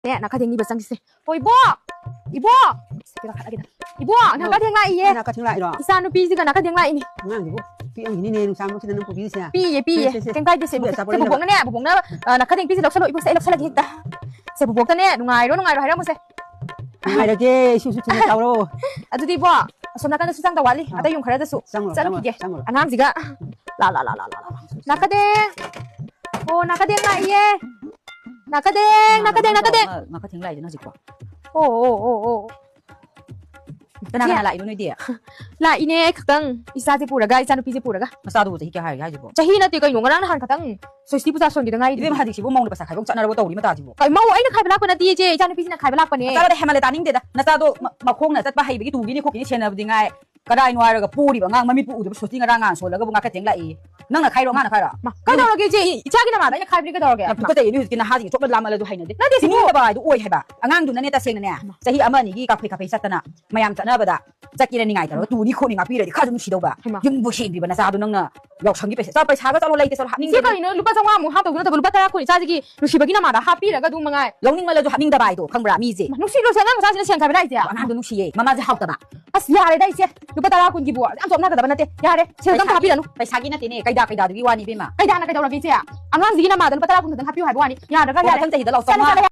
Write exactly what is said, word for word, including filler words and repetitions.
ꯅꯦ, ꯅꯥꯀꯗꯦꯡ ꯅꯤꯕ ꯆꯪꯁꯤꯁꯦ꯫ ꯍꯣ, ꯏꯕꯣꯛ! ꯏꯕꯣꯛ! ꯁꯦ, ꯀꯩꯅꯣ ꯈꯠꯂꯒꯦꯗ꯫ ꯏꯕꯣꯛ, ꯅꯥꯀꯗꯦꯡ ꯂꯥꯛꯏꯌꯦ꯫ ꯅꯥꯀꯗꯦꯡ ꯂꯥꯛꯏꯔꯣ? ꯏꯆꯥ ꯅꯨꯄꯤꯁꯤꯒ ꯅꯥꯀꯗꯦꯡ ꯂꯥꯛꯏꯅꯦ꯫ ꯑꯉꯥꯡꯁꯤꯕꯨ ꯄꯤꯛꯑꯝꯒꯤꯅꯤꯅꯦ, ꯅꯨꯡꯁꯥ ꯃꯔꯛꯁꯤꯗ ꯅꯪ ꯄꯨꯕꯤꯔꯤꯁꯦ? ꯄꯤꯌꯦ, ꯄꯤꯌꯦ꯫ ꯁꯦ, ꯁꯦ, ꯁꯦ꯫ ꯀꯩꯝ ꯀꯥꯏꯗꯦ, ꯁꯦ, ꯁꯦ, ꯏꯕꯣꯛ꯫ ꯑꯆꯥꯄꯣꯠ ꯁꯦ, ꯂꯩꯅꯕ꯫ ꯕꯣꯕꯣꯛꯅꯅꯦ, ꯕꯣꯕꯣꯛꯅ, ꯑ, ꯅꯥꯀꯗꯦꯡ ꯄꯤꯁꯦ ꯂꯧꯁꯜꯂꯣ, ꯏꯕꯣꯛ, ꯁꯦ, ꯑꯩ ꯂꯧꯁꯜꯂꯒꯦ ꯍꯦꯛꯇ꯫ ꯁꯦ, ꯕꯣꯕꯣꯛꯇꯅꯦ, ꯅꯨꯡꯉꯥꯏꯔꯣ, ꯅꯨꯡꯉꯥꯏꯔꯣ ꯍꯥꯏꯔꯝꯃꯨꯁꯦ꯫ ꯅꯨꯡꯉꯥꯏꯔꯒꯦ, ꯏꯁꯨ ꯏꯁꯨ ꯊꯨꯅ ꯆꯥꯎꯔꯣ꯫ ꯑꯗꯨꯗꯤ ꯏꯕꯣꯛ, ꯑꯁꯣꯝ ꯅꯥꯀꯟꯗꯁꯨ ꯆꯪꯗꯧ ꯋꯥꯠꯂꯤ, ꯑꯥ꯫ ꯑꯇꯩ ꯌꯨꯝ ꯈꯔꯗꯁꯨ ꯆꯪꯉꯨꯔꯣ, ꯆꯪꯉꯨꯔꯣ, ꯆꯪꯉꯨꯈꯤꯒꯦ꯫ ꯆꯪꯉꯨꯔꯣ꯫ ꯑꯉꯥꯡꯁꯤꯒ, ꯂꯥ, ꯂꯥ, ꯂꯥ꯫ ꯅꯥꯀꯗꯦꯡ! ꯑꯣ, ꯅꯥꯀꯗꯦꯡ ꯂꯥꯛꯏꯌꯦ꯫ ꯅꯥꯀꯗꯦꯡ, ꯅꯥꯀꯗꯦꯡ, ꯅꯥꯀꯗꯦꯡ꯫ ꯅꯥꯀꯗꯦꯡ ꯂꯥꯛꯏꯁꯦ ꯅꯪ ꯍꯧꯖꯤꯛꯄꯣ? ꯑꯣ, ꯑꯣ, ꯑꯣ, ꯑꯣ꯫ ꯀꯅꯥ ꯀꯅꯥ ꯏꯆꯦ꯫ ꯂꯥꯛꯏꯅꯣ ꯅꯣꯏꯗꯤ? ꯂꯥꯛꯏꯅꯦ ꯑꯩ ꯈꯛꯇꯪ, ꯏꯆꯥꯁꯦ ꯄꯨꯔꯒ, ꯏꯆꯥꯅꯨꯄꯤꯁꯦ ꯄꯨꯔꯒ꯫ ꯅꯆꯥꯗꯨꯕꯨ ꯆꯍꯤ ꯀꯌꯥ ꯍꯥꯏꯔꯒꯦ ꯍꯥꯏꯁꯤꯕꯣ? ꯆꯍꯤ ꯅꯠꯇꯦ ꯀꯩꯅꯣ, ꯉꯔꯥꯡ ꯅꯍꯥꯟ ꯈꯛꯇꯪ ꯁ꯭ꯋꯁꯇꯤ ꯄꯨꯖꯥ ꯁꯣꯟꯈꯤꯗ ꯉꯥꯏꯔꯤ꯫ ꯏꯕꯦꯝꯃ, ꯍꯧꯖꯤꯛꯁꯤꯕꯨ ꯃꯧꯅ ꯄꯩꯁꯥ ꯈꯥꯏꯕ ꯆꯠꯅꯔꯕꯣ ꯇꯧꯔꯤ ꯃꯇꯥꯁꯤꯕꯨ? ꯀꯩ ꯃꯧ? ꯑꯩꯅ ꯈꯥꯏꯕ ꯂꯥꯛꯄ ꯅꯠꯇꯦ ꯏꯆꯦ, ꯏꯆꯥꯅꯨꯄꯤꯁꯤꯅ ꯈꯥꯏꯕ ꯂꯥꯛꯄꯅꯦ꯫ ꯅꯆꯥꯗꯣ ꯍꯦꯟꯃꯜꯂꯦ, ꯇꯥꯅꯤꯡꯗꯦꯗ꯫ ꯅꯆꯥꯗꯣ ꯃ-, ꯃꯈꯣꯡꯅ ꯆꯠꯄ ꯍꯩꯕꯒꯤ ꯇꯨꯕꯤꯅꯤ ꯈꯣꯠꯈꯤꯅꯤ ꯁꯦꯟꯅꯕꯗꯤ ꯉꯥꯏ꯫ ꯀꯗꯥꯏꯅꯣ ꯍꯥꯏꯔꯒ ꯄꯣꯔꯤꯕ ꯑꯉꯥꯡ ꯃꯃꯤꯠꯄꯨ ꯎꯗꯕ ꯁ꯭ꯋꯁꯇꯤ ꯉꯔꯥꯡ ꯉꯍꯥꯟ ꯁꯣꯜꯂꯒꯕꯨ ꯉꯥꯈꯠ ꯊꯦꯡꯂꯛꯏ꯫ ꯅꯪꯅ ꯈꯥꯏꯔꯣ, ꯑꯉꯥꯡꯅ ꯈꯥꯏꯔꯣ? ꯃꯥ, ꯀꯩꯗꯧꯔꯒꯦ ꯏꯆꯦ? ꯏꯆꯥꯒꯤ ꯅꯃꯥꯗ ꯑꯩꯅ ꯈꯥꯏꯕꯗꯤ ꯀꯩꯗꯧꯔꯒꯦ? ꯌꯥꯝ ꯃꯥ꯫ ꯇꯨꯀꯠꯆꯩꯌꯦ, ꯃꯤ ꯍꯧꯖꯤꯛꯇꯤ ꯅꯍꯥꯁꯤꯡꯁꯦ ꯆꯣꯞꯅ ꯂꯥꯝꯃꯜꯂꯁꯨ ꯍꯩꯅꯗꯦ꯫ ꯅꯠꯇꯦ, ꯁꯤꯕꯨ꯫ ꯄꯤꯅꯤꯡꯗꯕ ꯍꯥꯏꯗꯣ ꯑꯣꯏ ꯍꯥꯏꯕ꯫ ꯑꯉꯥꯡꯗꯨꯅꯅꯦ ꯇꯁꯦꯡꯅꯅꯦ, ꯃꯥ꯫ ꯆꯍꯤ ꯑꯃ ꯑꯅꯤꯒꯤ ꯀꯥꯐꯩ ꯀꯥꯐꯩ ꯆꯠꯇꯅ ꯃꯌꯥꯝ ꯆꯠꯅꯕꯗ ꯆꯠꯀꯦꯅ ꯅꯤꯡꯉꯥꯏ ꯇꯧꯔꯒ ꯇꯨꯅꯤ ꯈꯣꯠꯅꯤ ꯉꯥꯛꯄꯤꯔꯗꯤ ꯈꯔꯁꯨ ꯅꯨꯡꯁꯤꯗꯧꯕ꯫ ꯍꯩꯃꯥ꯫ ꯌꯨꯝꯕꯨ ꯍꯦꯟꯕꯤꯕ ꯅꯆꯥꯗꯣ ꯅꯪꯅ ꯌꯥꯎꯁꯪꯒꯤ ꯄꯩꯁꯥ, ꯆꯥ-, ꯄꯩꯁꯥꯒ ꯆꯠꯂꯣ ꯂꯩꯇꯦ ꯆꯠꯂꯣ ꯏꯆꯦ ꯍꯥꯞꯅꯤꯡꯗꯦ꯫ ꯀꯩꯅꯣ ꯂꯨꯄꯥ ꯆꯥꯝꯃꯉꯥꯃꯨꯛ ꯍꯥꯞꯇꯧ ꯅꯠꯇꯕ ꯂꯨꯄꯥ ꯇꯔꯥ ꯀꯨꯟ ꯏꯆꯥꯁꯤꯒꯤ ꯅꯨꯡꯁꯤꯕꯒꯤ ꯅꯃꯥꯗ ꯍꯥꯞꯄꯤꯔꯒ ꯑꯗꯨꯝ ꯃꯉꯥꯏ꯫ ꯂꯧꯅꯤꯡꯃꯜꯂꯁꯨ ꯍꯥꯞꯅꯤꯡꯗꯕ ꯍꯥꯏꯗꯣ ꯈꯪꯕ꯭ꯔꯥ ꯃꯤꯁꯦ? ꯃꯥ, ꯅꯨꯡꯁꯤꯗ꯭ꯔꯣ ꯏꯆꯦ ꯑꯉꯥꯡ ꯃꯆꯥꯁꯤꯅ ꯁꯦꯟ ꯈꯥꯏꯕ ꯂꯥꯛꯏꯁꯦ? ꯑꯉꯥꯡꯗꯣ ꯅꯨꯡꯁꯤꯌꯦ, ꯃꯃꯥꯁꯦ ꯍꯥꯎꯇꯕ꯫ ꯑꯁ ꯌꯥꯔꯦꯗ ꯏꯆꯦ, ꯂꯨꯄꯥ ꯇꯔꯥ ꯀꯨꯟꯒꯤꯕꯨ ꯌꯥꯝ ꯆꯣꯞꯅꯒꯗꯕ ꯅꯠꯇꯦ꯫ ꯌꯥꯔꯦ, ꯁꯦꯜ ꯑꯝꯇ ꯄꯩꯁꯥꯒꯤ, ꯍꯥꯞꯄꯤꯔꯅꯨ꯫ ꯄꯩꯁꯥꯒꯤ ꯅꯠꯇꯦꯅꯦ, ꯀꯩꯗꯥ ꯀꯩꯗꯥꯗꯨꯒꯤ ꯋꯥꯅꯤ ꯏꯕꯦꯝꯃ꯫ ꯀꯩꯗꯥꯅ ꯀꯩꯗꯧꯔꯒꯦ ꯏꯆꯦ? ꯑꯉꯥꯡꯁꯤꯒꯤ ꯅꯃꯥꯗ ꯂꯨꯄꯥ ꯇꯔꯥ ꯀꯨꯟ ꯈꯛꯇꯪ ꯍꯥꯞꯄꯤꯌꯨ ꯍꯥꯏꯕ ꯋꯥꯅꯤ꯫ ꯌꯥꯔꯗ꯭ꯔꯒ ꯑꯣ, ꯌꯥꯔꯦ꯫ ꯃꯊꯪ ꯆꯍꯤꯗ ꯂꯥꯛꯑꯣ, ꯆꯠꯂꯣ, ꯆꯠꯂꯣ, ꯆꯥꯝꯃꯉꯥ꯫